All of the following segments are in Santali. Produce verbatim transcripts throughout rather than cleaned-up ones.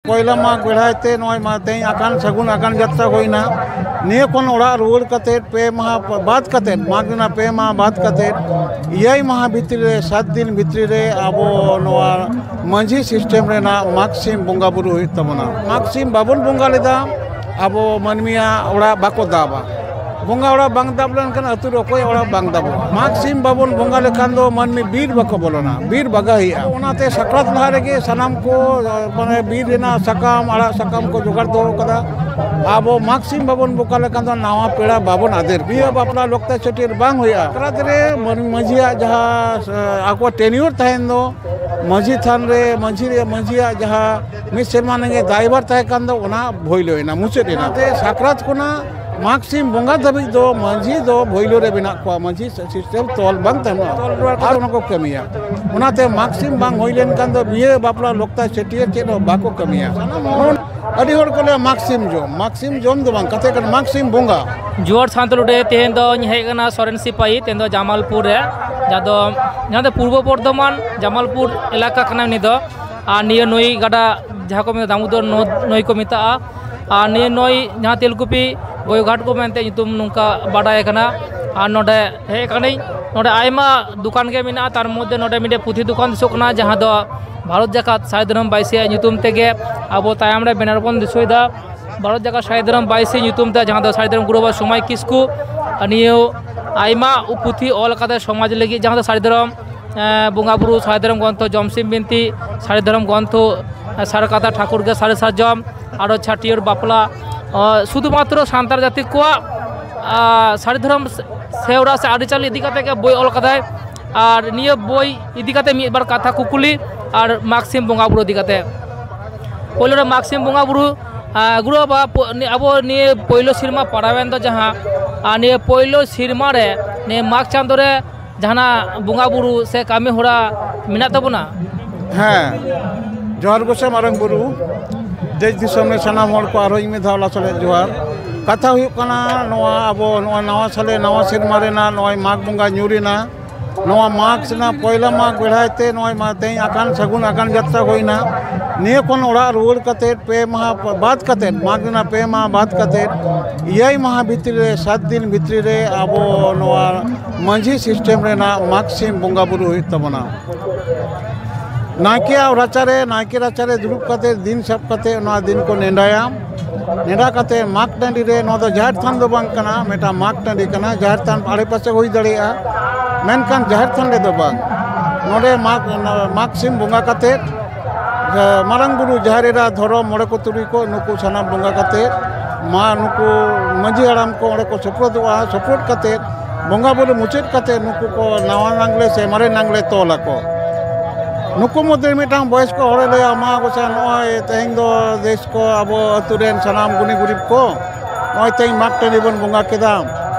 ᱯᱚᱭᱞᱟ ᱢᱟᱜᱽ ᱵᱮᱲᱦᱟᱭ ᱛᱮ ᱱᱚᱜᱼᱚᱭ ᱢᱟ ᱛᱮᱦᱮᱧ ᱟᱠᱟᱱ ᱥᱟᱹᱜᱩᱱ ᱟᱠᱟᱱ ᱡᱟᱛᱨᱟ ᱦᱩᱭᱱᱟ᱾ ᱱᱤᱭᱟᱹ ᱠᱷᱚᱱ ᱚᱲᱟᱜ ᱨᱩᱣᱟᱹᱲ ᱠᱟᱛᱮ ᱯᱮ ᱢᱟᱦᱟ ᱵᱟᱫ ᱠᱟᱛᱮ, ᱢᱟᱜᱽ ᱨᱮᱱᱟᱜ ᱯᱮ ᱢᱟᱦᱟ ᱵᱟᱫ ᱠᱟᱛᱮ, ᱮᱭᱟᱭ ᱢᱟᱦᱟ ᱵᱷᱤᱛᱨᱤ ᱨᱮ, ᱥᱟᱛ ᱫᱤᱱ ᱵᱷᱤᱛᱨᱤ ᱨᱮ ᱟᱵᱚ ᱱᱚᱣᱟ ᱢᱟᱹᱡᱷᱤ ᱥᱤᱥᱴᱮᱢ ᱨᱮᱱᱟᱜ ᱢᱟᱜᱽ ᱥᱤᱢ ᱵᱚᱸᱜᱟ ᱵᱩᱨᱩ ᱦᱩᱭᱩᱜ ᱛᱟᱵᱚᱱᱟ᱾ ᱢᱟᱜᱽ ᱥᱤᱢ ᱵᱟᱵᱚᱱ ᱵᱚᱸᱜᱟ ᱞᱮᱫᱟ, ᱟᱵᱚ ᱢᱟᱹᱱᱢᱤᱭᱟᱜ ᱚᱲᱟᱜ ᱵᱟᱠᱚ ᱫᱟᱵᱟ᱾ ᱵᱚᱸᱜᱟ ᱚᱲᱟᱜ ᱵᱟᱝ ᱫᱟᱵ ᱞᱮᱱᱠᱷᱟᱱ ᱟᱹᱛᱩ ᱨᱮ ᱚᱠᱚᱭ ᱚᱲᱟᱜ ᱵᱟᱝ ᱫᱟᱵᱚᱜᱼᱟ᱾ ᱢᱟᱜᱽ ᱥᱤᱢ ᱵᱟᱵᱚᱱ ᱵᱚᱸᱜᱟ ᱞᱮᱠᱷᱟᱱ ᱫᱚ ᱢᱟᱹᱱᱢᱤ ᱵᱤᱨ ᱵᱟᱠᱚ ᱵᱚᱞᱚᱱᱟ, ᱵᱤᱨ ᱵᱟᱜᱟ ᱦᱩᱭᱩᱜᱼᱟ᱾ ᱚᱱᱟᱛᱮ ᱥᱟᱠᱨᱟᱛ ᱞᱟᱦᱟ ᱨᱮᱜᱮ ᱥᱟᱱᱟᱢ ᱠᱚ, ᱢᱟᱱᱮ, ᱵᱤᱨ ᱨᱮᱱᱟᱜ ᱥᱟᱠᱟᱢ, ᱟᱲᱟᱜ ᱥᱟᱠᱟᱢ ᱠᱚ ᱡᱚᱜᱟᱲ ᱫᱚᱦᱚ ᱠᱟᱫᱟ᱾ ᱟᱵᱚ ᱢᱟᱜᱽ ᱥᱤᱢ ᱵᱟᱵᱚᱱ ᱵᱚᱸᱜᱟ ᱞᱮᱠᱷᱟᱱ ᱫᱚ ᱱᱟᱣᱟ ᱯᱮᱲᱟ ᱵᱟᱵᱚᱱ ᱟᱫᱮᱨ ᱠᱚᱣᱟ᱾ ᱵᱤᱦᱟᱹ ᱵᱟᱯᱞᱟ ᱞᱚᱠᱛᱟ ᱪᱷᱟᱹᱴᱭᱟᱹᱨ ᱵᱟᱝ ᱦᱩᱭᱩᱜᱼᱟ᱾ ᱥᱟᱠᱨᱟᱛ ᱨᱮ ᱢᱟᱹᱱ-, ᱢᱟᱹᱡᱷᱤᱭᱟᱜ ᱡᱟᱦᱟᱸ, ᱟᱠᱚ tenure ᱛᱟᱦᱮᱱ ᱫᱚ, ᱢᱟᱹᱡᱷᱤ ᱛᱷᱟᱱ ᱨᱮ, ᱢᱟᱹᱡᱷᱤ ᱨᱮ, ᱢᱟᱹᱡᱷᱤᱭᱟᱜ ᱡᱟᱦᱟᱸ ᱢᱤᱫ ᱥᱮᱨᱢᱟ ᱨᱮᱱᱟᱜ ᱫᱟᱭᱵᱷᱟᱨ ᱛᱟᱦᱮᱸ ᱠᱟᱱ ᱫᱚ, ᱚᱱᱟ ᱵᱷᱩᱭᱞᱟᱹᱣ ᱮᱱᱟ, ᱢᱩᱪᱟᱹᱫ ᱮᱱᱟ᱾ ᱚᱱᱟᱛᱮ ᱥᱟᱠᱨᱟᱛ ᱠᱷᱚᱱᱟᱜ ᱢᱟᱜᱽ ᱥᱤᱢ ᱵᱚᱸᱜᱟ ᱫᱷᱟᱹᱵᱤᱡ ᱫᱚ ᱢᱟᱹᱡᱷᱤ ᱫᱚ ᱵᱷᱩᱭᱞᱟᱹ ᱨᱮ ᱢᱮᱱᱟᱜ ᱠᱚᱣᱟ᱾ ᱢᱟᱹᱡᱷᱤ system ᱛᱚᱞ ᱵᱟᱝ ᱛᱟᱦᱮᱱᱟ, ᱛᱚᱞ ᱨᱩᱣᱟᱹᱲ ᱠᱟᱛᱮ ᱚᱱᱟ ᱠᱚ ᱠᱟᱹᱢᱤᱭᱟ᱾ ᱚᱱᱟᱛᱮ ᱢᱟᱜᱽ ᱥᱤᱢ ᱵᱟᱝ ᱦᱩᱭ ᱞᱮᱱᱠᱷᱟᱱ ᱫᱚ ᱵᱤᱦᱟᱹ ᱵᱟᱯᱞᱟ ᱞᱚᱠᱛᱟ ᱪᱷᱟᱹᱴᱭᱟᱹᱨ ᱪᱮᱫ ᱦᱚᱸ ᱵᱟᱠᱚ ᱠᱟᱹᱢᱤᱭᱟ᱾ ᱟᱹᱰᱤ ᱦᱚᱲ ᱠᱚ ᱞᱟᱹᱭᱟ ᱢᱟᱜᱽ ᱥᱤᱢ ᱡᱚᱢ, ᱢᱟᱜᱽ ᱥᱤᱢ ᱡᱚᱢ ᱫᱚ ᱵᱟᱝ, ᱠᱟᱛᱷᱟ ᱠᱟᱱᱟ ᱢᱟᱜᱽ ᱥᱤᱢ ᱵᱚᱸᱜᱟ᱾ ᱡᱩᱣᱟᱹᱲ ᱥᱟᱱᱛᱟᱲ ᱩᱰᱟᱹᱭ, ᱛᱮᱦᱮᱧ ᱫᱚᱧ ᱦᱮᱡ ᱟᱠᱟᱱᱟ ᱥᱚᱨᱮᱱ ᱥᱤᱯᱟᱦᱤ, ᱛᱮᱦᱮᱧ ᱫᱚ ᱡᱟᱢᱟᱞᱯᱩᱨ ᱨᱮ, ᱡᱟᱦᱟᱸ ᱫᱚ, ᱡᱟᱦᱟᱸ ᱫᱚ ᱯᱩᱨᱵᱚ ᱵᱚᱨᱫᱷᱚᱢᱟᱱ ᱡᱟᱢᱟᱞᱯᱩᱨ ᱮᱞᱟᱠᱟ ᱠᱟᱱᱟ ᱩᱱᱤ ᱫᱚ᱾ ᱟᱨ ᱱᱤᱭᱟᱹ ᱱᱟᱹᱭ ᱜᱟᱰᱟ, ᱡᱟᱦᱟᱸ ᱠᱚ ᱢᱮᱛᱟᱜᱼᱟ ᱫᱟᱢᱳᱫᱚᱨ ᱱᱚ-, ᱱᱟᱹᱭ ᱠᱚ ᱢᱮᱛᱟᱜᱼᱟ, ᱟᱨ ᱱᱤᱭᱟᱹ ᱱᱟᱹᱭ ᱡᱟᱦᱟᱸ ᱛᱮᱞᱠᱩᱯᱤ ᱜᱚᱭᱚᱜᱷᱟᱴ ᱠᱚ ᱢᱮᱱᱛᱮ ᱧᱩᱛᱩᱢ ᱱᱚᱝᱠᱟ ᱵᱟᱰᱟᱭ ᱟᱠᱟᱱᱟ᱾ ᱟᱨ ᱱᱚᱰᱮ ᱦᱮᱡ ᱟᱠᱟᱱᱟᱹᱧ, ᱱᱚᱰᱮ ᱟᱭᱢᱟ ᱫᱚᱠᱟᱱ ᱜᱮ ᱢᱮᱱᱟᱜᱼᱟ, ᱛᱟᱨ ᱢᱚᱫᱽᱫᱷᱮ ᱱᱚᱰᱮ ᱢᱤᱫᱴᱮᱡ ᱯᱩᱛᱷᱤ ᱫᱚᱠᱟᱱ ᱫᱤᱥᱟᱹᱜ ᱠᱟᱱᱟ, ᱡᱟᱦᱟᱸ ᱫᱚ ᱵᱷᱟᱨᱚᱛ ᱡᱟᱠᱟᱛ ᱥᱟᱹᱨᱤ ᱫᱷᱚᱨᱚᱢ ᱵᱟᱭᱥᱤᱭᱟᱜ ᱧᱩᱛᱩᱢ ᱛᱮᱜᱮ ᱟᱵᱚ ᱛᱟᱭᱚᱢ ᱨᱮ banner ᱵᱚᱱ ᱫᱤᱥᱟᱹᱭᱮᱫᱟ᱾ ᱵᱷᱟᱨᱚᱛ ᱡᱟᱠᱟᱛ ᱥᱟᱹᱨᱤ ᱫᱷᱚᱨᱚᱢ ᱵᱟᱭᱥᱤ ᱧᱩᱛᱩᱢ ᱛᱮ, ᱡᱟᱦᱟᱸ ᱫᱚ ᱥᱟᱹᱨᱤ ᱫᱷᱚᱨᱚᱢ ᱜᱩᱨᱩ ᱵᱟᱵᱟ ᱥᱚᱢᱟᱭ ᱠᱤᱥᱠᱩ ᱱᱤᱭᱟᱹ ᱟᱭᱢᱟ ᱯᱩᱛᱷᱤ ᱚᱞ ᱟᱠᱟᱫᱟᱭ ᱥᱚᱢᱟᱡᱽ ᱞᱟᱹᱜᱤᱫ, ᱡᱟᱦᱟᱸ ᱫᱚ ᱥᱟᱹᱨᱤ ᱫᱷᱚᱨᱚᱢ, ᱮᱸ, ᱵᱚᱸᱜᱟ ᱵᱩᱨᱩ, ᱥᱟᱹᱨᱤ ᱫᱷᱚᱨᱚᱢ ᱜᱨᱚᱱᱛᱷᱚ ᱡᱚᱢᱥᱤᱢ ᱵᱤᱱᱛᱤ, ᱥᱟᱹᱨᱤ ᱫᱷᱚᱨᱚᱢ ᱜᱨᱚᱱᱛᱷᱚ, ᱮᱸ, ᱥᱟᱨ ᱠᱟᱛᱷᱟ ᱴᱷᱟᱹᱠᱩᱨ ᱜᱮ ᱥᱟᱹᱨᱤ ᱥᱟᱨᱡᱚᱢ, ᱟᱨᱚ ᱪᱷᱟᱹᱴᱭᱟᱹᱨ ᱵᱟᱯᱞᱟ, ᱚ, ᱥᱩᱫᱷᱩᱢᱟᱛᱨᱚ ᱥᱟᱱᱛᱟᱲ ᱡᱟᱹᱛᱤ ᱠᱚᱣᱟᱜ, ᱟ, ᱥᱟᱹᱨᱤ ᱫᱷᱚᱨᱚᱢ ᱥᱮ-, ᱥᱮᱣᱨᱟ ᱥᱮ ᱟᱹᱨᱤᱪᱟᱹᱞᱤ ᱤᱫᱤ ᱠᱟᱛᱮ ᱜᱮ ᱵᱳᱭ ᱚᱞ ᱠᱟᱫᱟᱭ᱾ ᱟᱨ ᱱᱤᱭᱟᱹ ᱵᱳᱭ ᱤᱫᱤ ᱠᱟᱛᱮ ᱢᱤᱫ ᱵᱟᱨ ᱠᱟᱛᱷᱟ ᱠᱩᱠᱞᱤ ᱟᱨ ᱢᱟᱜᱽ ᱥᱤᱢ ᱵᱚᱸᱜᱟ ᱵᱩᱨᱩ ᱤᱫᱤ ᱠᱟᱛᱮ᱾ ᱯᱳᱭᱞᱳ ᱨᱮ ᱢᱟᱜᱽ ᱥᱤᱢ ᱵᱚᱸᱜᱟ ᱵᱩᱨᱩ, ᱟ, ᱜᱩᱨᱩ ᱵᱟᱵᱟ, ᱯᱚ-, ᱱᱤ-, ᱟᱵᱚ ᱱᱤᱭᱟᱹ ᱯᱳᱭᱞᱳ ᱥᱮᱨᱢᱟ ᱯᱟᱲᱟᱣᱮᱱ ᱫᱚ ᱡᱟᱦᱟᱸ, ᱟᱨ ᱱᱤᱭᱟᱹ ᱯᱳᱭᱞᱳ ᱥᱮᱨᱢᱟ ᱨᱮ ᱱᱤᱭᱟᱹ ᱢᱟᱜᱽ ᱪᱟᱸᱫᱳ ᱨᱮ ᱡᱟᱦᱟᱱᱟᱜ ᱵᱚᱸᱜᱟ ᱵᱩᱨᱩ ᱥᱮ ᱠᱟᱹᱢᱤ ᱦᱚᱨᱟ ᱢᱮᱱᱟᱜ ᱛᱟᱵᱚᱱᱟ? ᱦᱮᱸ, ᱡᱚᱦᱟᱨ ᱜᱚᱸᱥᱟᱭ ᱢᱟᱨᱟᱝ ᱵᱩᱨᱩ, ᱫᱮᱥ ᱫᱤᱥᱚᱢ ᱨᱮ ᱥᱟᱱᱟᱢ ᱦᱚᱲ ᱠᱚ ᱟᱨᱦᱚᱸ ᱤᱧ ᱢᱤᱫ ᱫᱷᱟᱣ ᱞᱟᱥᱟᱲᱦᱮᱫ ᱡᱚᱦᱟᱨ᱾ ᱠᱟᱛᱷᱟ ᱦᱩᱭᱩᱜ ᱠᱟᱱᱟ, ᱱᱚᱣᱟ ᱟᱵᱚ ᱱᱚᱣᱟ ᱱᱟᱣᱟ ᱥᱟᱞᱮ, ᱱᱟᱣᱟ ᱥᱮᱨᱢᱟ ᱨᱮᱱᱟᱜ ᱱᱚᱜᱼᱚᱭ ᱢᱟᱜᱽ ᱵᱚᱸᱜᱟ ᱧᱩᱨ ᱮᱱᱟ᱾ ᱱᱚᱣᱟ ᱢᱟᱜᱽ ᱨᱮᱱᱟᱜ ᱯᱚᱭᱞᱟ ᱢᱟᱜᱽ ᱵᱮᱲᱦᱟᱭ ᱛᱮ ᱱᱚᱜᱼᱚᱭ ᱢᱟ ᱛᱮᱦᱮᱧ ᱟᱠᱟᱱ ᱥᱟᱹᱜᱩᱱ ᱟᱠᱟᱱ ᱡᱟᱛᱨᱟ ᱦᱩᱭᱱᱟ᱾ ᱱᱤᱭᱟᱹ ᱠᱷᱚᱱ ᱚᱲᱟᱜ ᱨᱩᱣᱟᱹᱲ ᱠᱟᱛᱮᱫ ᱯᱮ ᱢᱟᱦᱟ ᱵᱟᱫ ᱠᱟᱛᱮᱫ, ᱢᱟᱜᱽ ᱨᱮᱱᱟᱜ ᱯᱮ ᱢᱟᱦᱟ ᱵᱟᱫ ᱠᱟᱛᱮᱫ, ᱮᱭᱟᱭ ᱢᱟᱦᱟ ᱵᱷᱤᱛᱨᱤ ᱨᱮ, ᱥᱟᱛ ᱫᱤᱱ ᱵᱷᱤᱛᱨᱤ ᱨᱮ ᱟᱵᱚ ᱱᱚᱣᱟ ᱢᱟᱹᱡᱷᱤ ᱥᱤᱥᱴᱮᱢ ᱨᱮᱱᱟᱜ ᱢᱟᱜᱽ ᱥᱤᱢ ᱵᱚᱸᱜᱟ ᱵᱩᱨᱩ ᱦᱩᱭᱩᱜ ᱛᱟᱵᱚᱱᱟ᱾ ᱱᱟᱭᱠᱮᱭᱟᱜ ᱨᱟᱪᱟᱨᱮ, ᱱᱟᱭᱠᱮ ᱨᱟᱪᱟᱨᱮ ᱫᱩᱲᱩᱵ ᱠᱟᱛᱮ, ᱫᱤᱱ ᱥᱟᱵ ᱠᱟᱛᱮ ᱚᱱᱟ ᱫᱤᱱ ᱠᱚ ᱱᱮᱰᱟᱭᱟ᱾ ᱱᱮᱰᱟ ᱠᱟᱛᱮ ᱢᱟᱜᱽ ᱴᱟᱺᱰᱤ ᱨᱮ, ᱱᱚᱣᱟ ᱫᱚ ᱡᱟᱦᱮᱨ ᱛᱷᱟᱱ ᱫᱚ ᱵᱟᱝ ᱠᱟᱱᱟ, ᱢᱤᱫᱴᱟᱝ ᱢᱟᱜᱽ ᱴᱟᱺᱰᱤ ᱠᱟᱱᱟ, ᱡᱟᱦᱮᱨ ᱛᱷᱟᱱ ᱟᱲᱮ ᱯᱟᱥᱮ ᱦᱩᱭ ᱫᱟᱲᱮᱭᱟᱜᱼᱟ, ᱢᱮᱱᱠᱷᱟᱱ ᱡᱟᱦᱮᱨ ᱛᱷᱟᱱ ᱨᱮᱫᱚ ᱵᱟᱝ᱾ ᱱᱚᱰᱮ ᱢᱟᱜᱽ, ᱢᱟᱜᱽ ᱥᱤᱢ ᱵᱚᱸᱜᱟ ᱠᱟᱛᱮ, ᱡᱟ-, ᱢᱟᱨᱟᱝ ᱵᱩᱨᱩ, ᱡᱟᱦᱮᱨ ᱮᱨᱟ, ᱫᱷᱚᱨᱚᱢ, ᱢᱚᱬᱮ ᱠᱚ ᱛᱩᱨᱩᱭ ᱠᱚ, ᱱᱩᱠᱩ ᱥᱟᱱᱟᱢ ᱵᱚᱸᱜᱟ ᱠᱟᱛᱮ, ᱢᱟ ᱱᱩᱠᱩ ᱢᱟᱹᱡᱷᱤ ᱦᱟᱲᱟᱢ ᱠᱚ ᱚᱸᱰᱮ ᱠᱚ ᱥᱳᱯᱨᱳᱫᱚᱜᱼᱟ᱾ ᱥᱳᱯᱨᱳᱫ ᱠᱟᱛᱮ ᱵᱚᱸᱜᱟ ᱵᱩᱨᱩ ᱢᱩᱪᱟᱹᱫ ᱠᱟᱛᱮ ᱱᱩᱠᱩ ᱠᱚ ᱱᱟᱣᱟ ᱱᱟᱝᱞᱮ ᱥᱮ ᱢᱟᱨᱮ ᱱᱟᱝᱞᱮ ᱛᱚᱞ ᱟᱠᱚ᱾ ᱱᱩᱠᱩ ᱢᱚᱫᱽᱫᱷᱮ ᱨᱮ ᱢᱤᱫᱴᱟᱝ ᱵᱚᱭᱚᱥᱠᱚ ᱦᱚᱲᱮ ᱞᱟᱹᱭᱟ, "ᱢᱟ ᱜᱚᱸᱥᱟᱭ, ᱱᱚᱜᱼᱚᱭ ᱛᱮᱦᱮᱧ ᱫᱚ ᱫᱮᱥ ᱠᱚ, ᱟᱵᱚ ᱟᱹᱛᱩ ᱨᱮᱱ ᱥᱟᱱᱟᱢ ᱜᱩᱱᱤ ᱜᱩᱨᱤᱵ ᱠᱚ, ᱱᱚᱜᱼᱚᱭ ᱛᱮᱦᱮᱧ ᱢᱟᱜᱽ ᱴᱟᱺᱰᱤ ᱵᱚᱱ ᱵᱚᱸᱜᱟ ᱠᱮᱫᱟ᱾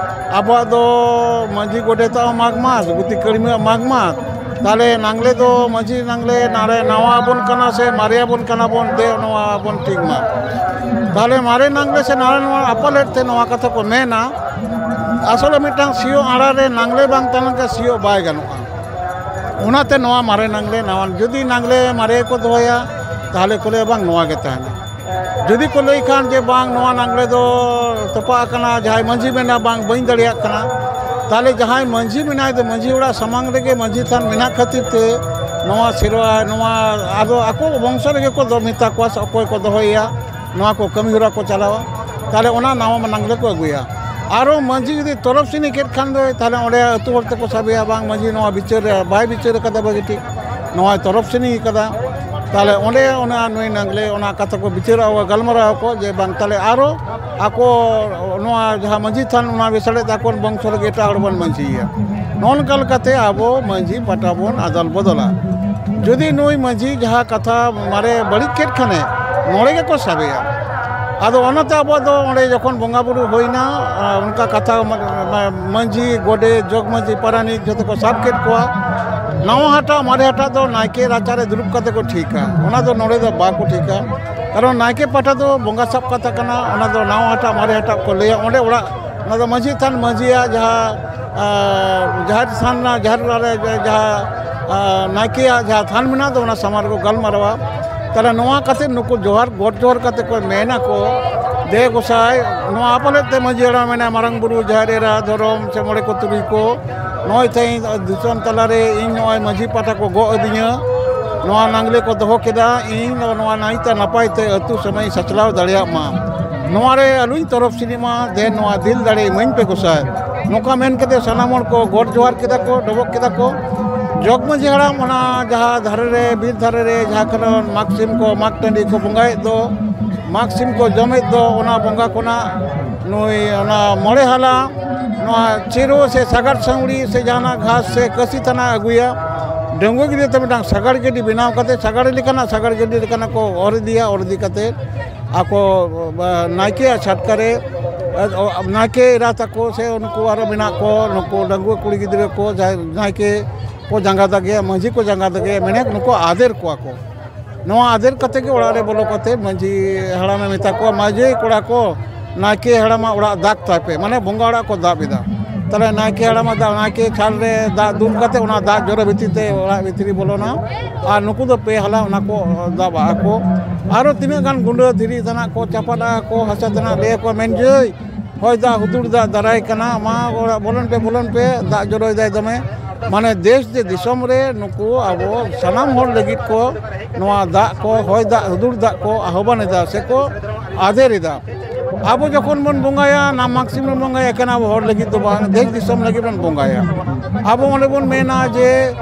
ᱟᱵᱚᱣᱟᱜ ᱫᱚ ᱢᱟᱹᱡᱷᱤ ᱜᱚᱰᱮᱛᱟᱜ ᱦᱚᱸ ᱢᱟᱜᱽ ᱢᱟᱥ, ᱜᱩᱛᱤ ᱠᱟᱹᱲᱢᱤᱭᱟᱜ ᱢᱟᱜᱽ ᱢᱟᱥ, ᱛᱟᱦᱚᱞᱮ ᱱᱟᱝᱞᱮ ᱫᱚ ᱢᱟᱹᱡᱷᱤ ᱱᱟᱝᱞᱮ ᱱᱟᱲᱮ ᱱᱟᱣᱟ ᱟᱵᱚᱱ ᱠᱟᱱᱟ ᱥᱮ ᱢᱟᱨᱮ ᱟᱵᱚᱱ ᱠᱟᱱᱟ ᱵᱚᱱ, ᱫᱮ ᱱᱚᱣᱟ ᱟᱵᱚᱱ ᱴᱷᱤᱠ ᱢᱟ᱾" ᱛᱟᱦᱚᱞᱮ ᱢᱟᱨᱮ ᱱᱟᱝᱞᱮ ᱥᱮ ᱱᱟᱲᱮ ᱱᱚᱣᱟ ᱟᱯᱟᱞᱮᱫ ᱛᱮ ᱱᱚᱣᱟ ᱠᱟᱛᱷᱟ ᱠᱚ ᱢᱮᱱᱟ᱾ ᱟᱥᱚᱞᱮ ᱢᱤᱫᱴᱟᱝ ᱥᱤᱭᱳᱜ ᱟᱲᱟ ᱨᱮ ᱱᱟᱝᱞᱮ ᱵᱟᱝ ᱛᱟᱦᱮᱸ ᱞᱮᱱᱠᱷᱟᱱ ᱥᱤᱭᱳᱜ ᱵᱟᱭ ᱜᱟᱱᱚᱜᱼᱟ᱾ ᱚᱱᱟᱛᱮ ᱱᱚᱣᱟ ᱢᱟᱨᱮ ᱱᱟᱝᱞᱮ ᱱᱟᱣᱟ, ᱡᱩᱫᱤ ᱱᱟᱝᱞᱮ ᱢᱟᱨᱮ ᱠᱚ ᱫᱚᱦᱚᱭᱟ, ᱛᱟᱦᱚᱞᱮ ᱠᱚ ᱞᱟᱹᱭᱟ, "ᱵᱟᱝ, ᱱᱚᱣᱟ ᱜᱮ ᱛᱟᱦᱮᱱᱟ᱾" ᱡᱩᱫᱤ ᱠᱚ ᱞᱟᱹᱭ ᱠᱷᱟᱱ ᱡᱮ, "ᱵᱟᱝ, ᱱᱚᱣᱟ ᱱᱟᱝᱞᱮ ᱫᱚ ᱛᱚᱯᱟᱜ ᱟᱠᱟᱱᱟ, ᱡᱟᱦᱟᱸᱭ ᱢᱟᱹᱡᱷᱤ ᱢᱮᱱᱟ, ᱵᱟᱝ, ᱵᱟᱹᱧ ᱫᱟᱲᱮᱭᱟᱜ ᱠᱟᱱᱟ", ᱛᱟᱦᱚᱞᱮ ᱡᱟᱦᱟᱸᱭ ᱢᱟᱹᱡᱷᱤ ᱢᱮᱱᱟᱭ ᱫᱚ ᱢᱟᱹᱡᱷᱤ ᱚᱲᱟᱜ ᱥᱟᱢᱟᱝ ᱨᱮᱜᱮ ᱢᱟᱹᱡᱷᱤ ᱛᱷᱟᱱ ᱢᱮᱱᱟᱜ ᱠᱷᱟᱹᱛᱤᱨ ᱛᱮ ᱱᱚᱣᱟ ᱥᱮᱨᱣᱟ, ᱱᱚᱣᱟ ᱟᱫᱚ ᱟᱠᱚ ᱵᱚᱝᱥᱚ ᱨᱮᱜᱮ ᱠᱚ ᱫᱚ ᱢᱮᱛᱟ ᱠᱚᱣᱟ ᱥᱮ ᱚᱠᱚᱭ ᱠᱚ ᱫᱚᱦᱚᱭᱮᱭᱟ, ᱱᱚᱣᱟ ᱠᱚ ᱠᱟᱹᱢᱤ ᱦᱚᱨᱟ ᱠᱚ ᱪᱟᱞᱟᱣᱟ, ᱛᱟᱦᱚᱞᱮ ᱚᱱᱟ ᱱᱟᱣᱟ ᱱᱟᱝᱞᱮ ᱠᱚ ᱟᱹᱜᱩᱭᱟ᱾ ᱟᱨᱚ ᱢᱟᱹᱡᱷᱤ ᱡᱩᱫᱤ ᱛᱚᱨᱚᱯ ᱥᱤᱱᱤ ᱠᱮᱫ ᱠᱷᱟᱱ ᱫᱚ, ᱛᱟᱦᱚᱞᱮ ᱚᱸᱰᱮ ᱟᱹᱛᱩ ᱦᱚᱲ ᱛᱮᱠᱚ ᱥᱟᱵᱮᱭᱟ, "ᱵᱟᱝ, ᱢᱟᱹᱡᱷᱤ ᱱᱚᱣᱟ ᱵᱤᱪᱟᱹᱨ ᱨᱮ ᱵᱟᱭ ᱵᱤᱪᱟᱹᱨ ᱟᱠᱟᱫᱟ ᱵᱷᱟᱹᱜᱤ ᱴᱷᱤᱠ, ᱱᱚᱣᱟᱭ ᱛᱚᱨᱚᱯ ᱥᱤᱱᱤ ᱟᱠᱟᱫᱟ", ᱛᱟᱦᱚᱞᱮ ᱚᱸᱰᱮ ᱚᱱᱟ ᱱᱩᱭ ᱱᱟᱝᱞᱮ ᱚᱱᱟ ᱠᱟᱛᱷᱟ ᱠᱚ ᱵᱤᱪᱟᱹᱨᱟ, ᱜᱟᱞᱢᱟᱨᱟᱣ ᱟᱠᱚ ᱡᱮ, "ᱵᱟᱝ, ᱛᱟᱦᱚᱞᱮ ᱟᱨᱚ ᱟᱠᱚ ᱱᱚᱣᱟ ᱡᱟᱦᱟᱸ ᱢᱟᱹᱡᱷᱤ ᱛᱷᱟᱱ ᱚᱱᱟ ᱵᱮᱥᱟᱲᱮ ᱛᱟᱠᱚ ᱵᱚᱝᱥᱚ ᱨᱮᱜᱮ ᱮᱴᱟᱜ ᱦᱚᱲ ᱵᱚᱱ ᱢᱟᱹᱡᱷᱤᱭᱮᱭᱟ᱾" ᱱᱚᱜᱼᱚ ᱱᱚᱝᱠᱟ ᱞᱮᱠᱟᱛᱮ ᱟᱵᱚ ᱢᱟᱹᱡᱷᱤ ᱯᱟᱴᱟ ᱵᱚᱱ ᱟᱫᱟᱞ ᱵᱚᱫᱚᱞᱟ᱾ ᱡᱩᱫᱤ ᱱᱩᱭ ᱢᱟᱹᱡᱷᱤ ᱡᱟᱦᱟᱸ ᱠᱟᱛᱷᱟ ᱢᱟᱨᱮ ᱵᱟᱹᱲᱤᱡ ᱠᱮᱫ ᱠᱷᱟᱱᱮ, ᱱᱚᱰᱮ ᱜᱮᱠᱚ ᱥᱟᱵᱮᱭᱟ᱾ ᱟᱫᱚ ᱚᱱᱟᱛᱮ ᱟᱵᱚ ᱫᱚ ᱚᱸᱰᱮ ᱡᱚᱠᱷᱚᱱ ᱵᱚᱸᱜᱟ ᱵᱩᱨᱩ ᱦᱩᱭᱱᱟ, ᱟᱨ ᱚᱱᱠᱟ ᱠᱟᱛᱷᱟ ᱢᱟ-, ᱢᱟ-, ᱢᱟᱹᱡᱷᱤ, ᱜᱚᱰᱮᱛ, ᱡᱚᱜᱽ ᱢᱟᱹᱡᱷᱤ, ᱯᱟᱨᱟᱱᱤᱠ ᱡᱷᱚᱛᱚ ᱠᱚ ᱥᱟᱵ ᱠᱮᱫ ᱠᱚᱣᱟ᱾ ᱱᱟᱣᱟ ᱦᱟᱴᱟᱜ ᱢᱟᱨᱮ ᱦᱟᱴᱟᱜ ᱫᱚ ᱱᱟᱭᱠᱮ ᱨᱟᱪᱟᱨᱮ ᱫᱩᱲᱩᱵ ᱠᱟᱛᱮ ᱠᱚ ᱴᱷᱤᱠᱟ, ᱚᱱᱟ ᱫᱚ ᱱᱚᱰᱮ ᱫᱚ ᱵᱟᱠᱚ ᱴᱷᱤᱠᱟ᱾ ᱠᱟᱨᱚᱱ ᱱᱟᱭᱠᱮ ᱯᱟᱦᱴᱟ ᱫᱚ ᱵᱚᱸᱜᱟ ᱥᱟᱵ ᱠᱟᱛᱷᱟ ᱠᱟᱱᱟ, ᱚᱱᱟ ᱫᱚ ᱱᱟᱣᱟ ᱦᱟᱴᱟᱜ ᱢᱟᱨᱮ ᱦᱟᱴᱟᱜ ᱠᱚ ᱞᱟᱹᱭᱟ᱾ ᱚᱸᱰᱮ ᱚᱲᱟᱜ, ᱚᱱᱟ ᱫᱚ ᱢᱟᱹᱡᱷᱤ ᱛᱷᱟᱱ ᱢᱟᱹᱡᱷᱤᱭᱟᱜ ᱡᱟᱦᱟᱸ ᱟᱨ ᱡᱟᱦᱮᱨ ᱛᱷᱟᱱ ᱨᱮᱱᱟᱜ, ᱡᱟᱦᱮᱨ ᱚᱲᱟᱜ ᱨᱮ ᱡᱟᱦᱟᱸ, ᱟᱨ ᱱᱟᱭᱠᱮᱭᱟᱜ ᱡᱟᱦᱟᱸ ᱛᱷᱟᱱ ᱢᱮᱱᱟᱜ ᱫᱚ, ᱚᱱᱟ ᱥᱟᱢᱟᱝ ᱨᱮᱠᱚ ᱜᱟᱞᱢᱟᱨᱟᱣᱟ᱾ ᱛᱟᱦᱞᱮ ᱱᱚᱣᱟ ᱠᱟᱛᱮ ᱱᱩᱠᱩ ᱡᱚᱦᱟᱨ, ᱜᱚᱰ ᱡᱚᱦᱟᱨ ᱠᱟᱛᱮ ᱠᱚ ᱢᱮᱱᱟ ᱠᱚ, "ᱫᱮ ᱜᱚᱸᱥᱟᱭ, ᱱᱚᱣᱟ ᱟᱯᱟᱞᱮᱫ ᱛᱮ ᱢᱟᱹᱡᱷᱤ ᱦᱟᱲᱟᱢ ᱢᱮᱱᱟᱭ, ᱢᱟᱨᱟᱝ ᱵᱩᱨᱩ, ᱡᱟᱦᱮᱨ ᱮᱨᱟ, ᱫᱷᱚᱨᱚᱢ ᱥᱮ ᱢᱚᱬᱮ ᱠᱚ ᱛᱩᱨᱩᱭ ᱠᱚ, ᱱᱚᱜᱼᱚᱭ ᱛᱮᱦᱮᱧ ᱫᱤᱥᱚᱢ ᱛᱟᱞᱟᱨᱮ ᱤᱧ ᱱᱚᱜᱼᱚᱭ ᱢᱟᱹᱡᱷᱤ ᱯᱟᱴᱟ ᱠᱚ ᱜᱚᱜ ᱟᱹᱫᱤᱧᱟ, ᱱᱚᱣᱟ ᱱᱟᱝᱞᱮ ᱠᱚ ᱫᱚᱦᱚ ᱠᱮᱫᱟ, ᱤᱧ ᱫᱚ ᱱᱚᱣᱟ ᱱᱟᱭᱛᱮ ᱱᱟᱯᱟᱭ ᱛᱮ ᱟᱹᱛᱩ ᱥᱮᱱᱟᱜ ᱤᱧ ᱥᱟᱪᱞᱟᱣ ᱫᱟᱲᱮᱭᱟᱜ ᱢᱟ, ᱱᱚᱣᱟ ᱨᱮ ᱟᱞᱚᱧ ᱛᱚᱨᱚᱯ ᱥᱤᱱᱤ ᱢᱟ, ᱫᱮ ᱱᱚᱣᱟ ᱫᱤᱞ ᱫᱟᱲᱮ ᱤᱢᱟᱹᱧ ᱯᱮ ᱜᱚᱸᱥᱟᱭ᱾" ᱱᱚᱝᱠᱟ ᱢᱮᱱ ᱠᱟᱛᱮ ᱥᱟᱱᱟᱢ ᱦᱚᱲ ᱠᱚ ᱜᱚᱰ ᱡᱚᱦᱟᱨ ᱠᱮᱫᱟ ᱠᱚ, ᱰᱚᱵᱚᱜ ᱠᱮᱫᱟ ᱠᱚ᱾ ᱡᱚᱜᱽ ᱢᱟᱹᱡᱷᱤ ᱦᱟᱲᱟᱢ ᱚᱱᱟ ᱡᱟᱦᱟᱸ ᱫᱷᱟᱨᱮ ᱨᱮ, ᱵᱤᱨ ᱫᱷᱟᱨᱮ ᱨᱮ ᱡᱟᱦᱟᱸ ᱠᱷᱚᱱ ᱢᱟᱜᱽ ᱥᱤᱢ ᱠᱚ, ᱢᱟᱜᱽ ᱴᱟᱺᱰᱤ ᱠᱚ ᱵᱚᱸᱜᱟᱭᱮᱫ ᱫᱚ, ᱢᱟᱜᱽ ᱥᱤᱢ ᱠᱚ ᱡᱚᱢᱮᱫ ᱫᱚ, ᱚᱱᱟ ᱵᱚᱸᱜᱟ ᱠᱷᱚᱱᱟᱜ ᱱᱩᱭ ᱚᱱᱟ ᱢᱚᱬᱮ ᱦᱟᱞᱟ ᱱᱚᱣᱟ ᱪᱮᱨᱳ ᱥᱮ ᱥᱟᱜᱟᱲ ᱥᱟᱹᱣᱲᱤ ᱥᱮ ᱡᱟᱦᱟᱱᱟᱜ ᱜᱷᱟᱥ ᱥᱮ ᱠᱟᱹᱥᱤ ᱛᱟᱱᱟ ᱟᱹᱜᱩᱭᱟ᱾ ᱰᱟᱺᱜᱩᱣᱟᱹ ᱜᱤᱫᱽᱨᱟᱹ ᱛᱮ ᱢᱤᱫᱴᱟᱝ ᱥᱟᱜᱟᱲ ᱜᱟᱹᱰᱤ ᱵᱮᱱᱟᱣ ᱠᱟᱛᱮ, ᱥᱟᱜᱟᱲ ᱞᱮᱠᱟᱱᱟᱜ, ᱥᱟᱜᱟᱲ ᱜᱟᱹᱰᱤ ᱞᱮᱠᱟᱱᱟᱜ ᱠᱚ ᱚᱨ ᱤᱫᱤᱭᱟ᱾ ᱚᱨ ᱤᱫᱤ ᱠᱟᱛᱮ ᱟᱠᱚ, ᱟ, ᱱᱟᱭᱠᱮᱭᱟᱜ ᱪᱷᱟᱴᱠᱟ ᱨᱮ, ᱟ, ᱱᱟᱭᱠᱮ ᱮᱨᱟ ᱛᱟᱠᱚ ᱥᱮ ᱩᱱᱠᱩ ᱟᱨᱚ ᱢᱮᱱᱟᱜ ᱠᱚ, ᱱᱩᱠᱩ ᱰᱟᱺᱜᱩᱣᱟᱹ ᱠᱩᱲᱤ ᱜᱤᱫᱽᱨᱟᱹ ᱠᱚ, ᱡᱟᱦᱟᱸᱭ ᱱᱟᱭᱠᱮ ᱠᱚ ᱡᱟᱸᱜᱟ ᱫᱟᱜᱮᱭᱟ, ᱢᱟᱹᱡᱷᱤ ᱠᱚ ᱡᱟᱸᱜᱟ ᱫᱟᱜᱮᱭᱟ, ᱢᱮᱱᱮᱠ ᱱᱩᱠᱩ ᱟᱫᱮᱨ ᱠᱚᱣᱟ ᱠᱚ᱾ ᱱᱚᱣᱟ ᱟᱫᱮᱨ ᱠᱟᱛᱮ ᱜᱮ ᱚᱲᱟᱜ ᱨᱮ ᱵᱚᱞᱚ ᱠᱟᱛᱮ ᱢᱟᱹᱡᱷᱤ ᱦᱟᱲᱟᱢᱮ ᱢᱮᱛᱟ ᱠᱚᱣᱟ, "ᱢᱟᱹᱡᱷᱤ ᱠᱚᱲᱟ ᱠᱚ, ᱱᱟᱭᱠᱮ ᱦᱟᱲᱟᱢᱟᱜ ᱚᱲᱟᱜ ᱫᱟᱵ ᱛᱟᱭ ᱯᱮ", ᱢᱟᱱᱮ ᱵᱚᱸᱜᱟ ᱚᱲᱟᱜ ᱠᱚ ᱫᱟᱵ ᱮᱫᱟ᱾ ᱛᱟᱦᱞᱮ ᱱᱟᱭᱠᱮ ᱦᱟᱲᱟᱢᱟᱜ ᱫᱟᱜ, ᱱᱟᱭᱠᱮ ᱪᱷᱟᱞ ᱨᱮ ᱫᱟᱜ ᱫᱩᱞ ᱠᱟᱛᱮ ᱚᱱᱟ ᱫᱟᱜ ᱡᱚᱨᱚ ᱵᱷᱤᱛᱤᱨ ᱛᱮ ᱚᱲᱟᱜ ᱵᱷᱤᱛᱨᱤ ᱵᱚᱞᱚᱱᱟ᱾ ᱟᱨ ᱱᱩᱠᱩ ᱫᱚ ᱯᱮ ᱦᱟᱞᱟ ᱚᱱᱟ ᱠᱚ ᱫᱟᱵ ᱟᱠᱚ᱾ ᱟᱨᱚ ᱛᱤᱱᱟᱹᱜ ᱜᱟᱱ ᱜᱩᱸᱰᱟᱹ ᱫᱷᱤᱨᱤ ᱛᱟᱱᱟᱜ ᱠᱚ ᱪᱟᱯᱟᱫ ᱟᱠᱚ, ᱦᱟᱥᱟ ᱛᱟᱱᱟᱜ ᱞᱟᱹᱭ ᱟᱠᱚ, "ᱢᱮᱱ ᱡᱟᱹᱭ, ᱦᱚᱭ ᱫᱟᱜ ᱦᱩᱫᱩᱲ ᱫᱟᱜ ᱫᱟᱨᱟᱭ ᱠᱟᱱᱟ, ᱢᱟ ᱚᱲᱟᱜ ᱵᱚᱞᱚᱱ ᱯᱮ, ᱵᱚᱞᱚᱱ ᱯᱮ, ᱫᱟᱜ ᱡᱚᱨᱚᱭᱮᱫᱟᱭ ᱫᱚᱢᱮ᱾" ᱢᱟᱱᱮ ᱫᱮᱥ ᱡᱮ ᱫᱤᱥᱚᱢ ᱨᱮ ᱱᱩᱠᱩ ᱟᱵᱚ ᱥᱟᱱᱟᱢ ᱦᱚᱲ ᱞᱟᱹᱜᱤᱫ ᱠᱚ ᱱᱚᱣᱟ ᱫᱟᱜ ᱠᱚ, ᱦᱚᱭ ᱫᱟᱜ, ᱦᱩᱫᱩᱲ ᱫᱟᱜ ᱠᱚ ᱟᱦᱵᱟᱱ ᱮᱫᱟ ᱥᱮᱠᱚ ᱟᱫᱮᱨ ᱮᱫᱟ᱾ ᱟᱵᱚ ᱡᱚᱠᱷᱚᱱ ᱵᱚᱱ ᱵᱚᱸᱜᱟᱭᱟ, ᱱᱟ ᱢᱟᱜᱽ ᱥᱤᱢ ᱵᱚᱱ ᱵᱚᱸᱜᱟᱭᱟ, ᱮᱠᱷᱮᱱ ᱟᱵᱚ ᱦᱚᱲ ᱞᱟᱹᱜᱤᱫ ᱫᱚ ᱵᱟᱝ, ᱫᱮᱥ ᱫᱤᱥᱚᱢ ᱞᱟᱹᱜᱤᱫ ᱵᱚᱱ ᱵᱚᱸᱜᱟᱭᱟ᱾ ᱟᱵᱚ ᱚᱸᱰᱮ ᱵᱚᱱ ᱢᱮᱱᱟ ᱡᱮ,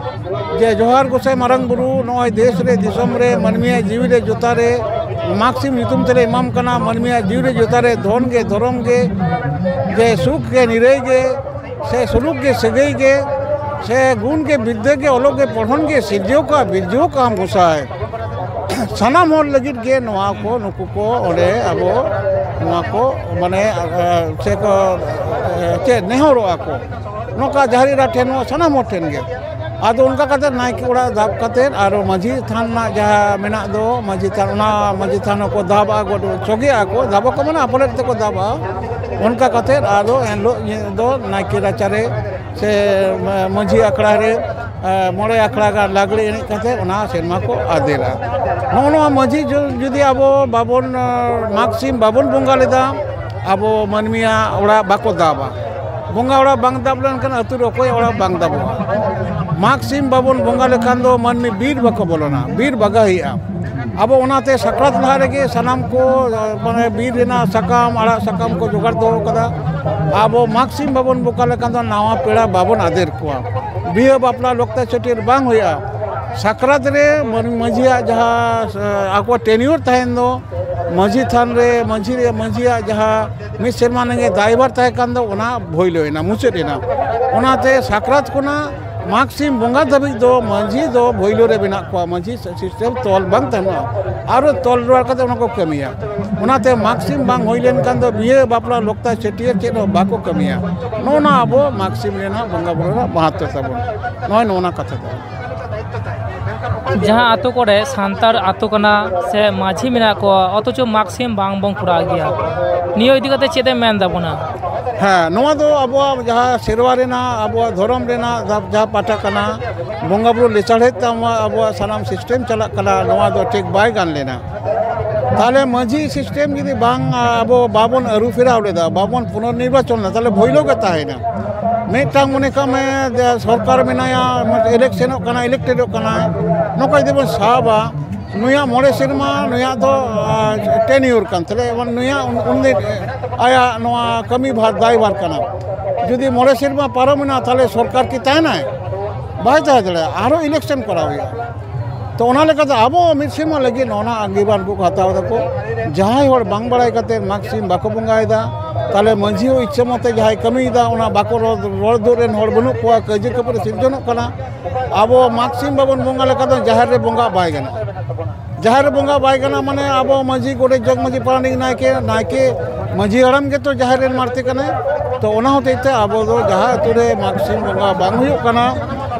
ᱡᱮ, "ᱡᱚᱦᱟᱨ ᱜᱚᱸᱥᱟᱭ ᱢᱟᱨᱟᱝ ᱵᱩᱨᱩ, ᱱᱚᱜᱼᱚᱭ ᱫᱮᱥ ᱨᱮ, ᱫᱤᱥᱚᱢ ᱨᱮ, ᱢᱟᱹᱱᱢᱤᱭᱟᱜ ᱡᱤᱣᱤ ᱨᱮ ᱡᱚᱛᱟ ᱨᱮ ᱢᱟᱜᱽ ᱥᱤᱢ ᱧᱩᱛᱩᱢ ᱛᱮᱞᱮ ᱮᱢᱟᱢ ᱠᱟᱱᱟ, ᱢᱟᱹᱱᱢᱤᱭᱟᱜ ᱡᱤᱣᱤ ᱨᱮ ᱡᱚᱛᱟ ᱨᱮ ᱫᱷᱚᱱ ᱜᱮ, ᱫᱷᱚᱨᱚᱢ ᱜᱮ, ᱡᱮ, ᱥᱩᱠ ᱜᱮ, ᱱᱤᱨᱟᱹᱭ ᱜᱮ, ᱥᱮ ᱥᱩᱞᱩᱠ ᱜᱮ, ᱥᱟᱹᱜᱟᱹᱭ ᱜᱮ, ᱥᱮ ᱜᱩᱱ ᱜᱮ, ᱵᱤᱫᱽᱫᱟᱹ ᱜᱮ, ᱚᱞᱚᱜ ᱜᱮ, ᱯᱚᱲᱦᱚᱱ ᱜᱮ ᱥᱤᱨᱡᱟᱹᱣ ᱠᱟᱜ, ᱵᱤᱨᱡᱟᱹᱣ ᱠᱟᱜ ᱟᱢ ᱜᱚᱸᱥᱟᱭ᱾" ᱥᱟᱱᱟᱢ ᱦᱚᱲ ᱞᱟᱹᱜᱤᱫ ᱜᱮ ᱱᱚᱣᱟ ᱠᱚ, ᱱᱩᱠᱩ ᱠᱚ ᱚᱸᱰᱮ ᱟᱵᱚ ᱱᱚᱣᱟ ᱠᱚ ᱢᱟᱱᱮ, ᱟ, ᱥᱮ ᱠᱚ, ᱮ, ᱪᱮᱫ ᱱᱮᱦᱚᱨᱚᱜᱼᱟ ᱠᱚ ᱱᱚᱝᱠᱟ ᱡᱟᱦᱮᱨ ᱮᱨᱟ ᱴᱷᱮᱱ ᱦᱚᱸ, ᱥᱟᱱᱟᱢ ᱦᱚᱲ ᱴᱷᱮᱱ ᱜᱮ᱾ ᱟᱫᱚ ᱚᱱᱠᱟ ᱠᱟᱛᱮ ᱱᱟᱭᱠᱮ ᱚᱲᱟᱜ ᱫᱟᱵ ᱠᱟᱛᱮ ᱟᱨᱚ ᱢᱟᱹᱡᱷᱤ ᱛᱷᱟᱱ ᱨᱮᱱᱟᱜ ᱡᱟᱦᱟᱸ ᱢᱮᱱᱟᱜ ᱫᱚ ᱢᱟᱹᱡᱷᱤ ᱛᱷᱟᱱ, ᱚᱱᱟ ᱢᱟᱹᱡᱷᱤ ᱛᱷᱟᱱ ᱦᱚᱸᱠᱚ ᱫᱟᱵᱟ, ᱜᱚᱰ ᱥᱚᱜᱮᱜᱼᱟ ᱠᱚ, ᱫᱟᱵᱟ ᱠᱚ ᱢᱟᱱᱮ ᱟᱯᱟᱞᱮᱫ ᱛᱮᱠᱚ ᱫᱟᱵᱟ᱾ ᱚᱱᱠᱟ ᱠᱟᱛᱮᱫ ᱟᱫᱚ ᱮᱱᱦᱤᱞᱳᱜ ᱧᱤᱫᱟᱹ ᱫᱚ ᱱᱟᱭᱠᱮ ᱨᱟᱪᱟᱨᱮ ᱥᱮ ᱢᱟᱹᱡᱷᱤ ᱟᱠᱷᱲᱟ ᱨᱮ, ᱮ, ᱢᱚᱬᱮ ᱟᱠᱷᱲᱟ ᱜᱟᱱ ᱞᱟᱜᱽᱲᱮ ᱮᱱᱮᱡ ᱠᱟᱛᱮᱫ ᱚᱱᱟ ᱥᱮᱨᱢᱟ ᱠᱚ ᱟᱫᱮᱨᱟ᱾ ᱱᱚᱜᱼᱚ ᱱᱚᱣᱟ ᱢᱟᱹᱡᱷᱤ ᱡᱩ-, ᱡᱩᱫᱤ ᱟᱵᱚ ᱵᱟᱵᱚᱱ, ᱮ, ᱢᱟᱜᱽ ᱥᱤᱢ ᱵᱟᱵᱚᱱ ᱵᱚᱸᱜᱟ ᱞᱮᱫᱟ, ᱟᱵᱚ ᱢᱟᱹᱱᱢᱤᱭᱟᱜ ᱚᱲᱟᱜ ᱵᱟᱠᱚ ᱫᱟᱵᱟ᱾ ᱵᱚᱸᱜᱟ ᱚᱲᱟᱜ ᱵᱟᱝ ᱫᱟᱵ ᱞᱮᱱᱠᱷᱟᱱ ᱟᱹᱛᱩ ᱨᱮ ᱚᱠᱚᱭᱟᱜ ᱚᱲᱟᱜ ᱵᱟᱝ ᱫᱟᱵᱚᱜᱼᱟ᱾ ᱢᱟᱜᱽ ᱥᱤᱢ ᱵᱟᱵᱚᱱ ᱵᱚᱸᱜᱟ ᱞᱮᱠᱷᱟᱱ ᱫᱚ ᱢᱟᱹᱱᱢᱤ ᱵᱤᱨ ᱵᱟᱠᱚ ᱵᱚᱞᱚᱱᱟ, ᱵᱤᱨ ᱵᱟᱜᱟ ᱦᱩᱭᱩᱜᱼᱟ᱾ ᱟᱵᱚ ᱚᱱᱟᱛᱮ ᱥᱟᱠᱨᱟᱛ ᱞᱟᱦᱟ ᱨᱮᱜᱮ ᱥᱟᱱᱟᱢ ᱠᱚ, ᱢᱟᱱᱮ, ᱵᱤᱨ ᱨᱮᱱᱟᱜ ᱥᱟᱠᱟᱢ, ᱟᱲᱟᱜ ᱥᱟᱠᱟᱢ ᱠᱚ ᱡᱚᱜᱟᱲ ᱫᱚᱦᱚ ᱠᱟᱫᱟ᱾ ᱟᱵᱚ ᱢᱟᱜᱽ ᱥᱤᱢ ᱵᱟᱵᱚᱱ ᱵᱚᱸᱜᱟ ᱞᱮᱠᱷᱟᱱ ᱫᱚ ᱱᱟᱣᱟ ᱯᱮᱲᱟ ᱵᱟᱵᱚᱱ ᱟᱫᱮᱨ ᱠᱚᱣᱟ᱾ ᱵᱤᱦᱟᱹ ᱵᱟᱯᱞᱟ ᱞᱚᱠᱛᱟ ᱪᱷᱟᱹᱴᱭᱟᱹᱨ ᱵᱟᱝ ᱦᱩᱭᱩᱜᱼᱟ᱾ ᱥᱟᱠᱨᱟᱛ ᱨᱮ ᱢᱟᱹᱱ-, ᱢᱟᱹᱡᱷᱤᱭᱟᱜ ᱡᱟᱦᱟᱸ, ᱮ, ᱟᱠᱚ tenure ᱛᱟᱦᱮᱱ ᱫᱚ, ᱢᱟᱹᱡᱷᱤ ᱛᱷᱟᱱ ᱨᱮ ᱢᱟᱹᱡᱷᱤ ᱨᱮ, ᱢᱟᱹᱡᱷᱤᱭᱟᱜ ᱡᱟᱦᱟᱸ ᱢᱤᱫ ᱥᱮᱨᱢᱟ ᱱᱟᱝᱜᱮ ᱫᱟᱭᱵᱷᱟᱨ ᱛᱟᱦᱮᱸ ᱠᱟᱱ ᱫᱚ, ᱚᱱᱟ ᱵᱷᱩᱭᱞᱟᱹᱣ ᱮᱱᱟ, ᱢᱩᱪᱟᱹᱫ ᱮᱱᱟ᱾ ᱚᱱᱟᱛᱮ ᱥᱟᱠᱨᱟᱛ ᱠᱷᱚᱱᱟᱜ ᱢᱟᱜᱽ ᱥᱤᱢ ᱵᱚᱸᱜᱟ ᱫᱷᱟᱹᱵᱤᱡ ᱫᱚ ᱢᱟᱹᱡᱷᱤ ᱫᱚ ᱵᱷᱩᱭᱞᱟᱹ ᱨᱮ ᱢᱮᱱᱟᱜ ᱠᱚᱣᱟ, ᱢᱟᱹᱡᱷᱤ system ᱛᱚᱞ ᱵᱟᱝ ᱛᱟᱦᱮᱱᱟ, ᱟᱨᱚ ᱛᱚᱞ ᱨᱩᱣᱟᱹᱲ ᱠᱟᱛᱮ ᱚᱱᱟ ᱠᱚ ᱠᱟᱹᱢᱤᱭᱟ᱾ ᱚᱱᱟᱛᱮ ᱢᱟᱜᱽ ᱥᱤᱢ ᱵᱟᱝ ᱦᱩᱭ ᱞᱮᱱᱠᱷᱟᱱ ᱫᱚ ᱵᱤᱦᱟᱹ ᱵᱟᱯᱞᱟ ᱞᱚᱠᱛᱟ ᱪᱷᱟᱹᱴᱭᱟᱹᱨ ᱪᱮᱫ ᱦᱚᱸ ᱵᱟᱠᱚ ᱠᱟᱹᱢᱤᱭᱟ᱾ ᱱᱚᱜᱼᱚ ᱱᱟ ᱟᱵᱚ ᱢᱟᱜᱽ ᱥᱤᱢ ᱨᱮᱱᱟᱜ ᱵᱚᱸᱜᱟ ᱵᱩᱨᱩ ᱨᱮᱱᱟᱜ ᱢᱟᱦᱟᱛᱛᱚ ᱛᱟᱵᱚᱱ᱾ ᱱᱚᱜᱼᱚᱭ ᱱᱚᱜᱼᱚ ᱱᱟ ᱠᱟᱛᱷᱟ ᱫᱚ᱾ ᱡᱟᱦᱟᱸ ᱟᱛᱳ ᱠᱚᱨᱮ ᱥᱟᱱᱛᱟᱲ ᱟᱛᱳ ᱠᱟᱱᱟ ᱥᱮ ᱢᱟᱹᱡᱷᱤ ᱢᱮᱱᱟᱜ ᱠᱚᱣᱟ, ᱚᱛᱷᱚᱪᱚ ᱢᱟᱜᱽ ᱥᱤᱢ ᱵᱟᱝ ᱵᱚᱱ ᱠᱚᱨᱟᱣ ᱜᱮᱭᱟ, ᱱᱤᱭᱟᱹ ᱤᱫᱤ ᱠᱟᱛᱮ ᱪᱮᱫ ᱮᱢ ᱢᱮᱱ ᱛᱟᱵᱚᱱᱟ? ᱦᱮᱸ, ᱱᱚᱣᱟ ᱫᱚ ᱟᱵᱚᱣᱟᱜ ᱡᱟᱦᱟᱸ ᱥᱮᱨᱣᱟ ᱨᱮᱱᱟᱜ, ᱟᱵᱚᱣᱟᱜ ᱫᱷᱚᱨᱚᱢ ᱨᱮᱱᱟᱜ ᱡᱟᱦᱟᱸ ᱯᱟᱦᱴᱟ ᱠᱟᱱᱟ, ᱵᱚᱸᱜᱟ ᱵᱩᱨᱩ ᱞᱮᱥᱟᱲᱦᱮᱫ ᱛᱮ ᱟᱵᱚᱣᱟᱜ ᱥᱟᱱᱟᱢ system ᱪᱟᱞᱟᱜ ᱠᱟᱱᱟ, ᱱᱚᱣᱟ ᱫᱚ ᱴᱷᱤᱠ ᱵᱟᱭ ᱜᱟᱱ ᱞᱮᱱᱟ᱾ ᱛᱟᱦᱚᱞᱮ ᱢᱟᱹᱡᱷᱤ system ᱡᱩᱫᱤ ᱵᱟᱝ, ᱟᱵᱚ ᱵᱟᱵᱚᱱ ᱟᱹᱨᱩ ᱯᱷᱮᱨᱟᱣ ᱞᱮᱫᱟ, ᱵᱟᱵᱚᱱ ᱯᱩᱱᱚᱨᱱᱤᱨᱵᱟᱪᱚᱱ ᱞᱮᱫᱟ, ᱛᱟᱦᱚᱞᱮ ᱵᱷᱩᱭᱞᱟᱹ ᱜᱮ ᱛᱟᱦᱮᱸᱭᱮᱱᱟ᱾ ᱢᱤᱫᱴᱟᱝ ᱢᱚᱱᱮ ᱠᱟᱜ ᱢᱮ ᱡᱮ ᱥᱚᱨᱠᱟᱨ ᱢᱮᱱᱟᱭᱟ, ᱮᱞᱮᱠᱥᱚᱱᱚᱜ ᱠᱟᱱᱟ, electedᱚᱜ ᱠᱟᱱᱟᱭ, ᱱᱚᱝᱠᱟ ᱡᱩᱫᱤ ᱵᱚᱱ ᱥᱟᱵᱟ, ᱱᱩᱭᱟᱜ ᱢᱚᱬᱮ ᱥᱮᱨᱢᱟ ᱱᱩᱭᱟᱜ ᱫᱚ, ᱟ, tenure ᱠᱟᱱ ᱛᱟᱞᱮᱭᱟ, ᱮᱵᱚᱝ ᱱᱩᱭᱟᱜ ᱩᱱ-, ᱩᱱᱤ ᱟᱭᱟᱜ ᱱᱚᱣᱟ ᱠᱟᱹᱢᱤ ᱵᱷᱟᱨ ᱫᱟᱭᱵᱷᱟᱨ ᱠᱟᱱᱟ᱾ ᱡᱩᱫᱤ ᱢᱚᱬᱮ ᱥᱮᱨᱢᱟ ᱯᱟᱨᱚᱢᱮᱱᱟ, ᱛᱟᱦᱚᱞᱮ ᱥᱚᱨᱠᱟᱨ ᱠᱤ ᱛᱟᱦᱮᱱᱟᱭ? ᱵᱟᱭ ᱛᱟᱦᱮᱸ ᱫᱟᱲᱮᱭᱟᱜᱼᱟ, ᱟᱨᱦᱚᱸ election ᱠᱚᱨᱟᱣ ᱦᱩᱭᱩᱜᱼᱟ᱾ ᱛᱚ ᱚᱱᱟ ᱞᱮᱠᱟᱛᱮ ᱟᱵᱚ ᱢᱤᱫ ᱥᱮᱨᱢᱟ ᱞᱟᱹᱜᱤᱫ ᱱᱚᱜᱼᱚ ᱱᱟ ᱟᱸᱜᱤᱵᱷᱟᱨ ᱠᱚ ᱦᱟᱛᱟᱣ ᱫᱟᱠᱚ᱾ ᱡᱟᱦᱟᱸᱭ ᱦᱚᱲ ᱵᱟᱝ ᱵᱟᱲᱟᱭ ᱠᱟᱛᱮ ᱢᱟᱜᱽ ᱥᱤᱢ ᱵᱟᱠᱚ ᱵᱚᱸᱜᱟᱭᱮᱫᱟ, ᱛᱟᱦᱚᱞᱮ ᱢᱟᱹᱡᱷᱤ ᱦᱚᱸ ᱤᱪᱪᱷᱟᱹ ᱢᱚᱛᱚ ᱡᱟᱦᱟᱸᱭ ᱠᱟᱹᱢᱤᱭᱮᱫᱟ, ᱚᱱᱟ ᱵᱟᱠᱚ ᱨᱚᱲ, ᱨᱚᱲ ᱫᱩᱜ ᱨᱮᱱ ᱦᱚᱲ ᱵᱟᱹᱱᱩᱜ ᱠᱚᱣᱟ, ᱠᱟᱹᱭᱡᱟᱹ ᱠᱷᱟᱹᱯᱟᱹᱨᱤ ᱥᱤᱨᱡᱚᱱᱚᱜ ᱠᱟᱱᱟ᱾ ᱟᱵᱚ ᱢᱟᱜᱽ ᱥᱤᱢ ᱵᱟᱵᱚᱱ ᱵᱚᱸᱜᱟ ᱞᱮᱠᱷᱟᱱ ᱫᱚ ᱡᱟᱦᱮᱨ ᱨᱮ ᱵᱚᱸᱜᱟ ᱵᱟᱭ ᱜᱟᱱᱚᱜᱼᱟ᱾ ᱡᱟᱦᱮᱨ ᱨᱮ ᱵᱚᱸᱜᱟ ᱵᱟᱭ ᱜᱟᱱᱚᱜᱼᱟ, ᱢᱟᱱᱮ ᱟᱵᱚ ᱢᱟᱹᱡᱷᱤ, ᱜᱚᱰᱮᱛ, ᱡᱚᱜᱽ ᱢᱟᱹᱡᱷᱤ, ᱯᱟᱨᱟᱱᱤᱠ, ᱱᱟᱭᱠᱮ, ᱱᱟᱭᱠᱮ ᱢᱟᱹᱡᱷᱤ ᱦᱟᱲᱟᱢ ᱜᱮᱛᱚ ᱡᱟᱦᱮᱨ ᱨᱮᱱ ᱢᱟᱹᱲᱛᱤ ᱠᱟᱱᱟᱭ᱾ ᱛᱚ ᱚᱱᱟ ᱦᱚᱛᱮᱡ ᱛᱮ ᱟᱵᱚ ᱫᱚ ᱡᱟᱦᱟᱸ ᱟᱹᱛᱩ ᱨᱮ ᱢᱟᱜᱽ ᱥᱤᱢ ᱵᱚᱸᱜᱟ ᱵᱟᱝ ᱦᱩᱭᱩᱜ ᱠᱟᱱᱟ,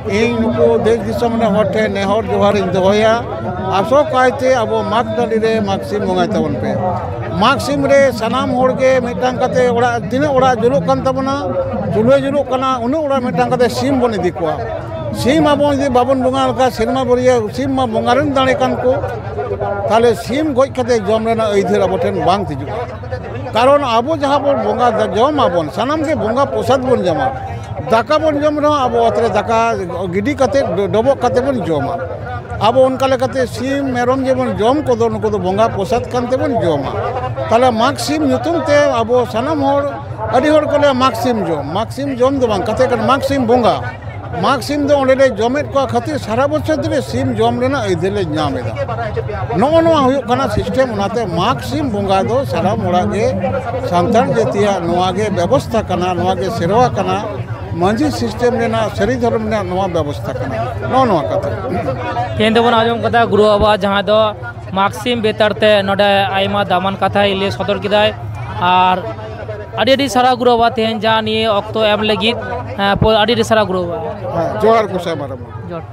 ᱤᱧ ᱱᱩᱠᱩ ᱫᱮᱥ ᱫᱤᱥᱚᱢ ᱨᱮᱱ ᱦᱚᱲ ᱴᱷᱮᱱ ᱱᱮᱦᱚᱨ ᱡᱚᱦᱟᱨᱤᱧ ᱫᱚᱦᱚᱭᱟ, ᱟᱥᱚᱠᱟᱭᱛᱮ ᱟᱵᱚ ᱢᱟᱜᱽ ᱴᱟᱺᱰᱤ ᱨᱮ ᱢᱟᱜᱽ ᱥᱤᱢ ᱵᱚᱸᱜᱟᱭ ᱛᱟᱵᱚᱱ ᱯᱮ᱾ ᱢᱟᱜᱽ ᱥᱤᱢ ᱨᱮ ᱥᱟᱱᱟᱢ ᱦᱚᱲ ᱜᱮ ᱢᱤᱫᱴᱟᱝ ᱠᱟᱛᱮ ᱚᱲᱟᱜ, ᱛᱤᱱᱟᱹᱜ ᱚᱲᱟᱜ ᱡᱩᱞᱩᱜ ᱠᱟᱱ ᱛᱟᱵᱚᱱᱟ, ᱪᱩᱞᱦᱟᱹ ᱡᱩᱞᱩᱜ ᱠᱟᱱᱟ, ᱩᱱᱟᱹᱜ ᱚᱲᱟᱜ ᱢᱤᱫᱴᱟᱝ ᱠᱟᱛᱮ ᱥᱤᱢ ᱵᱚᱱ ᱤᱫᱤ ᱠᱚᱣᱟ᱾ ᱥᱤᱢ ᱟᱵᱚ ᱡᱩᱫᱤ ᱵᱟᱵᱚᱱ ᱵᱚᱸᱜᱟ ᱞᱮᱠᱷᱟᱱ, ᱥᱮᱨᱢᱟ ᱵᱟᱹᱨᱭᱟᱹ ᱥᱤᱢ ᱢᱟ ᱵᱚᱸᱜᱟ ᱨᱮᱱ ᱫᱟᱲᱮ ᱠᱟᱱ ᱠᱚ, ᱛᱟᱦᱚᱞᱮ ᱥᱤᱢ ᱜᱚᱡ ᱠᱟᱛᱮ ᱡᱚᱢ ᱨᱮᱱᱟᱜ ᱟᱹᱭᱫᱟᱹᱨ ᱟᱵᱚ ᱴᱷᱮᱱ ᱵᱟᱝ ᱛᱤᱡᱩᱜᱼᱟ᱾ ᱠᱟᱨᱚᱱ ᱟᱵᱚ ᱡᱟᱦᱟᱸ ᱵᱚᱱ ᱵᱚᱸᱜᱟ ᱫᱟ-, ᱡᱚᱢ ᱟᱵᱚᱱ, ᱥᱟᱱᱟᱢ ᱜᱮ ᱵᱚᱸᱜᱟ ᱯᱨᱚᱥᱟᱫ ᱵᱚᱱ ᱡᱚᱢᱟ᱾ ᱫᱟᱠᱟ ᱵᱚᱱ ᱡᱚᱢ ᱨᱮᱦᱚᱸ ᱟᱵᱚ ᱚᱛ ᱨᱮ ᱫᱟᱠᱟ ᱜᱤᱰᱤ ᱠᱟᱛᱮ, ᱰᱚ-, ᱰᱚᱵᱚᱜ ᱠᱟᱛᱮ ᱵᱚᱱ ᱡᱚᱢᱟ᱾ ᱟᱵᱚ ᱚᱱᱠᱟ ᱞᱮᱠᱟᱛᱮ ᱥᱤᱢ ᱢᱮᱨᱚᱢ ᱡᱮᱵᱚᱱ ᱡᱚᱢ ᱠᱚᱫᱚ, ᱱᱩᱠᱩ ᱫᱚ ᱵᱚᱸᱜᱟ ᱯᱨᱚᱥᱟᱫ ᱠᱟᱱ ᱛᱮᱵᱚᱱ ᱡᱚᱢᱟ᱾ ᱛᱟᱦᱚᱞᱮ ᱢᱟᱜᱽ ᱥᱤᱢ ᱧᱩᱛᱩᱢ ᱛᱮ ᱟᱵᱚ ᱥᱟᱱᱟᱢ ᱦᱚᱲ, ᱟᱹᱰᱤ ᱦᱚᱲ ᱠᱚ ᱞᱟᱹᱭᱟ ᱢᱟᱜᱽ ᱥᱤᱢ ᱡᱚᱢ, ᱢᱟᱜᱽ ᱥᱤᱢ ᱡᱚᱢ ᱫᱚ ᱵᱟᱝ, ᱠᱟᱛᱷᱟ ᱠᱟᱱᱟ ᱢᱟᱜᱽ ᱥᱤᱢ ᱵᱚᱸᱜᱟ᱾ ᱢᱟᱜᱽ ᱥᱤᱢ ᱫᱚ ᱚᱸᱰᱮ ᱞᱮ ᱡᱚᱢᱮᱫ ᱠᱚᱣᱟ ᱠᱷᱟᱹᱛᱤᱨ ᱥᱟᱨᱟ ᱵᱚᱪᱷᱚᱨ ᱫᱷᱚᱨᱮ ᱥᱤᱢ ᱡᱚᱢ ᱨᱮᱱᱟᱜ ᱟᱹᱭᱫᱟᱹᱨ ᱞᱮ ᱧᱟᱢ ᱮᱫᱟ᱾ ᱱᱚᱜᱼᱚ ᱱᱚᱣᱟ ᱦᱩᱭᱩᱜ ᱠᱟᱱᱟ ᱥᱤᱥᱴᱮᱢ᱾ ᱚᱱᱟᱛᱮ ᱢᱟᱜᱽ ᱥᱤᱢ ᱵᱚᱸᱜᱟ ᱫᱚ ᱥᱟᱱᱟᱢ ᱦᱚᱲᱟᱜ ᱜᱮ, ᱥᱟᱱᱛᱟᱲ ᱡᱟᱹᱛᱤᱭᱟᱜ ᱱᱚᱣᱟ ᱜᱮ ᱵᱮᱵᱚᱥᱛᱷᱟ ᱠᱟᱱᱟ, ᱱᱚᱣᱟ ᱜᱮ ᱥᱮᱨᱣᱟ ᱠᱟᱱᱟ, ᱢᱟᱹᱡᱷᱤ ᱥᱤᱥᱴᱮᱢ ᱨᱮᱱᱟᱜ, ᱥᱟᱹᱨᱤ ᱫᱷᱚᱨᱚᱢ ᱨᱮᱱᱟᱜ ᱱᱚᱣᱟ ᱵᱮᱵᱚᱥᱛᱷᱟ ᱠᱟᱱᱟ᱾ ᱱᱚᱜᱼᱚ ᱱᱚᱣᱟ ᱠᱟᱛᱷᱟ᱾ ᱛᱮᱦᱮᱧ ᱫᱚᱵᱚᱱ ᱟᱸᱡᱚᱢ ᱠᱟᱫᱟ ᱜᱩᱨᱩ ᱵᱟᱵᱟ ᱡᱟᱦᱟᱸ ᱫᱚ ᱢᱟᱜᱽ ᱥᱤᱢ ᱵᱮᱛᱟᱲ ᱛᱮ ᱱᱚᱰᱮ ᱟᱭᱢᱟ ᱫᱟᱢᱟᱱ ᱠᱟᱛᱷᱟᱭ ᱞᱟᱹᱭ ᱥᱚᱫᱚᱨ ᱠᱮᱫᱟᱭ, ᱟᱨ ᱟᱹᱰᱤ ᱟᱹᱰᱤ ᱥᱟᱨᱦᱟᱣ ᱜᱩᱨᱩ ᱵᱟᱵᱟ ᱛᱮᱦᱮᱧ ᱡᱟ ᱱᱤᱭᱟᱹ ᱚᱠᱛᱚ ᱮᱢ ᱞᱟᱹᱜᱤᱫ, ᱮᱸ, ᱯᱚ-, ᱟᱹᱰᱤ ᱟᱹᱰᱤ ᱥᱟᱨᱦᱟᱣ ᱜᱩᱨᱩ ᱵᱟᱵᱟ᱾ ᱦᱮᱸ, ᱡᱚᱦᱟᱨ ᱜᱚᱸᱥᱟᱭ ᱢᱟᱨᱟᱝ ᱵᱩᱨᱩ᱾ ᱡᱚᱦᱟᱨ᱾